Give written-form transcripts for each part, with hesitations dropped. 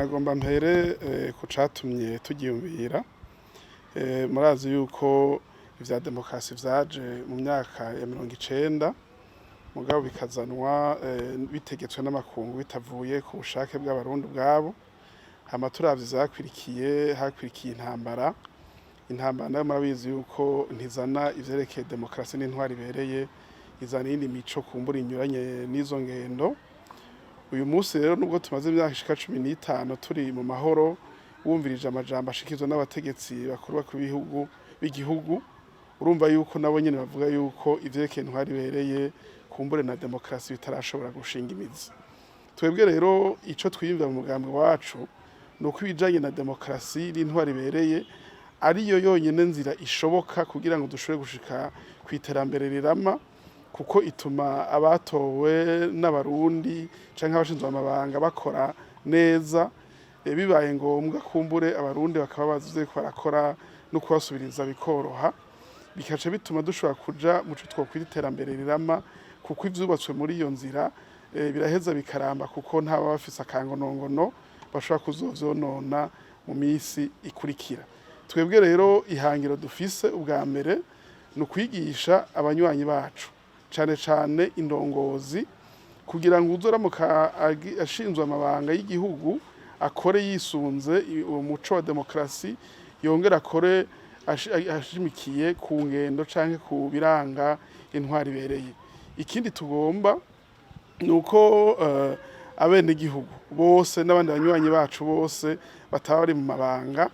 Nagomba mpere ku catumye tugiyumvira. Murazi yuko ivya demokarasi vyaje mu myaka ya 90, mugabo bikazanwa bitegetswe n'amakungu, bitavuye ku bushake bw'Abarundi ubwabo. Hama turavye ivyakurikiye, hakurikiye intambara. Intambara nayo murabizi yuko ntizana ivyerekeye demokarasi n'intwaro ibereye, izana iyindi mico kumbura inyuranye n'izo ngendo. Uyu munsi rero, nubwo tumaze imyaka ishika 15 turi mu mahoro, wumvirije amajambo ashikirizwa n'abategetsi bakuru bakuru b'ibihugu b'igihugu, urumva yuko nabo nyene bavuga yuko ivyerekeye intwaro ibereye kumbure na demokarasi bitarashobora gushinga imizi. Twebwe rero ico twiyumvira mu mugambwe wacu ni uko ibijanye na demokarasi n'intwaro ibereye ariyo yonyene nzira ishoboka kugira ngo dushobore gushika kw'iterambere rirama, kuko ituma abatowe n'Abarundi canke abashinzwe amabanga bakora neza. Bibaye ngombwa kumbure Abarundi bakaba bazi ivyo bariko barakora, no kubasubiriza bikoroha, bikaca bituma dushobora kuja muco twokwita iterambere rirama, kuko ivyubatswe muri iyo nzira biraheza bikaramba, kuko ntaba bafise akangonongono bashobora kuzovyonona mu misi ikurikira. Twebwe rero ihangiro dufise ubwa mbere ni ukwigisha abanywanyi bacu, cane cane indongozi, kugira ngo uzoramuka ashinzwe amabanga y'igihugu akore yisunze uwo muco wa demokarasi, yongere akore ashimikiye ku ngendo canke ku biranga intwaro ibereye. Ikindi tugomba ni uko abenegihugu bose n'abandi banywanyi bacu bose bataba bari mu mabanga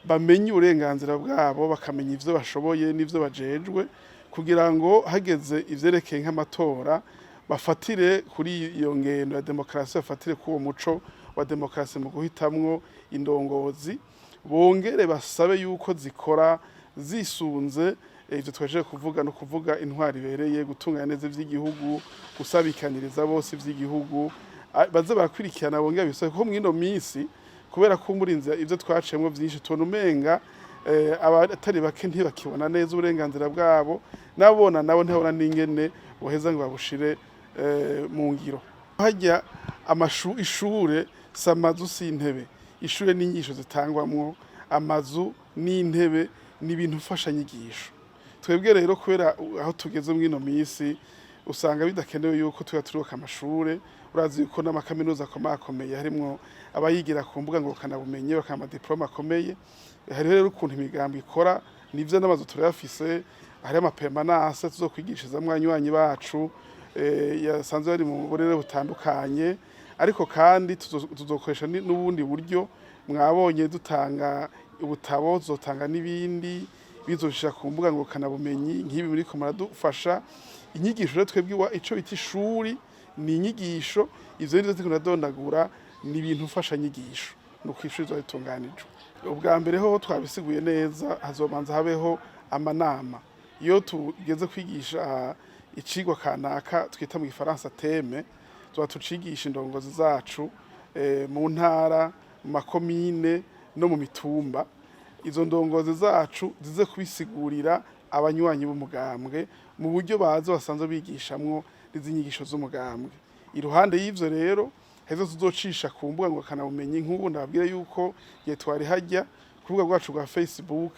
bamenye uburenganzira bwabo, bakamenya ivyo bashoboye n'ivyo bajejwe, kugira ngo hageze ivyerekeye nk'amatora bafatire kuri iyo ngendo ya demokarasi, bafatire kuri uwo muco wa demokarasi mu guhitamwo indongozi, bongere basabe yuko zikora zisunze ivyo twaje kuvuga, no kuvuga intwaro ibereye, gutunganya neza ivy'igihugu, gusabikaniriza bose ivy'igihugu, baze barakwirikirana, bongere bisabe. Kuko mw'ino minsi, kubera kumbura inzira ivyo twaciyemwo vyinshi, tubona umenga abatari bake ntibakibona neza uburenganzira bwabo, n'abona nabo ntibabona n'ingene boheza ngo babushire mu ngiro. Harya amashu, ishure si amazu, si intebe. Ishure n'inyigisho zitangwamwo. Amazu n'intebe ni ibintu mfashanyigisho. Twebwe rero, kubera aho tugeze mw'ino minsi, usanga bidakenewe yuko tuba turubaka amashure. Urazi yuko n'amakaminuza akomakomeye harimwo abayigira ku mbuga ngurukanabumenyi, bakaha amadiplome akomeye. Hariho rero ukuntu imigambi ikora, nivyo n'amazu turayafise, hariho ama permanences tuzokwigishirizamwo abanywanyi bacu yasanzwe bari mu burere butandukanye. Ariko kandi tuzokoresha n'ubundi buryo. Mwabonye dutanga ubutabo, tuzotanga n'ibindi bizoshira ku mbuga ngurukanabumenyi nk'ibi muriko muradufasha. Inyigisho rero, twebwe ico bita ishuri ni inyigisho. Ivyo nivyo turiko turadondagura, ni ibintu mfashanyigisho, ni uko ishuri rizoba ritunganijwe. Ubwa mbere hoho twabisiguye neza, hazobanza habeho amanama. Iyo tugeze kwigisha icigwa kanaka twita mu gifaransa thème, tuba tucigisha indongozi zacu mu ntara, mu makomine no mu mitumba. Izo ndongozi zacu zize kubisigurira abanywanyi b'umugambwe mu buryo bazi basanzwe bigishamwo n'izi nyigisho z'umugambwe. Iruhande y'ivyo rero, heza tuzocisha ku mbuga ngurukanabumenyi. Nk'ubu ndababwire yuko igihe twari hajya ku rubuga rwacu rwa Facebook,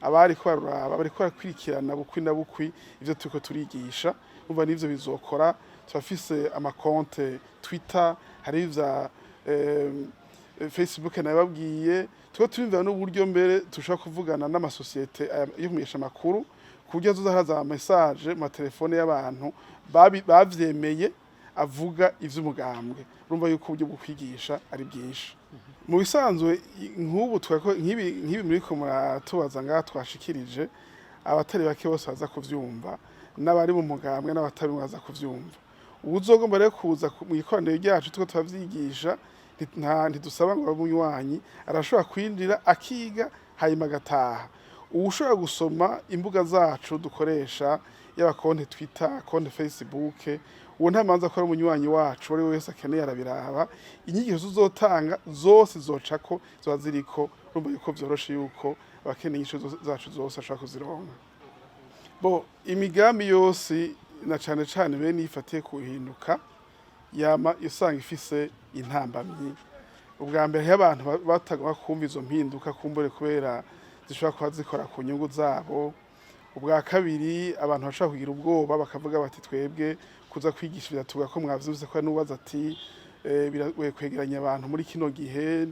abariko baruraba bariko barakwirikirana bukwi na bukwi ivyo turiko turigisha. Umva, n'ivyo bizokora. Turafise amakonte Twitter, hari ivya Facebook nababwiye. Tuba turiyumvira n'uburyo mbere dushobora kuvugana n'amasosiyete yo kumenyesha amakuru, ku buryo hazoza haraza ama message mu matelefone y'abantu bavyemeye avuga ivy'umugambwe. Urumva yuko uburyo bwo kwigisha ari bwinshi. Mu bisanzwe nk'ubu twako nk'ibi muriko muratubaza ngaha twashikirije, abatari bake bose baza kuvyumva, n'abari mu mugambwe n'abatari baza kuvyumva. Uwuzogomba rero kuza mu ikoraniro ryacu tuko turavyigisha, ntidusaba ngo abe umunywanyi, arashobora kwinjira akiga hanyuma agataha. Uwushobora gusoma imbuga zacu dukoresha, yaba konte Twitter, konte Facebook, uwo nta manza ko ari umunywanyi wacu. Uwo ari we wese akeneye arabiraba. Inyigisho tuzotanga zose zocako, ziba ziriko. Urumva yuko vyoroshe yuko abakeneye inyigisho zacu zose ashobora kuzironka. Bo imigambi yose, na cane cane bene ifatiye kuhinduka, yama usanga ifise intambamyi. Ubwa mbere, iyo abantu batagomba kumva izo mpinduka, kumbure kubera zishobora kuba zikora ku nyungu zabo. Ubwa kabiri, abantu bashobora kugira ubwoba, bakavuga bati: "Twebwe kuza kwigisha biratuga ko mwavyumvise ko nubaza ati biragoye kwegeranya abantu muri kino gihe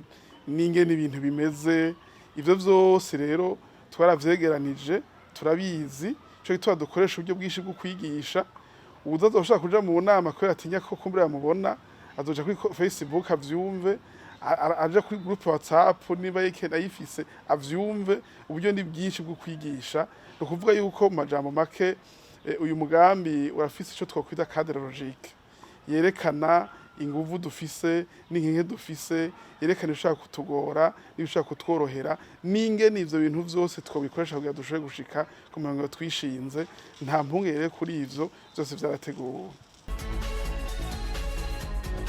n'ingene ibintu bimeze." Ivyo vyose rero twaravyegeranije, turabizi. Ico gituma dukoresha uburyo bwinshi bwo kwigisha. Uwuzazoshaka kuja mu nama kubera atinya ko kumbura yamubona, azoja kuri Facebook avyumve, aja kuri groupe WhatsApp niba ayifise avyumve. Uburyo ni bwinshi bwo kwigisha. Ni ukuvuga yuko mu majambo make, uyu mugambi urafise ico twokwita cadre logique yerekana inguvu dufise n'inkenke dufise, yerekana ibishobora kutugora n'ibishobora kutworohera, n'ingene ivyo bintu vyose twobikoresha kugira dushobore gushika ku mirongo twishinze. Nta mpungenge kuri ivyo, vyose vyarateguwe.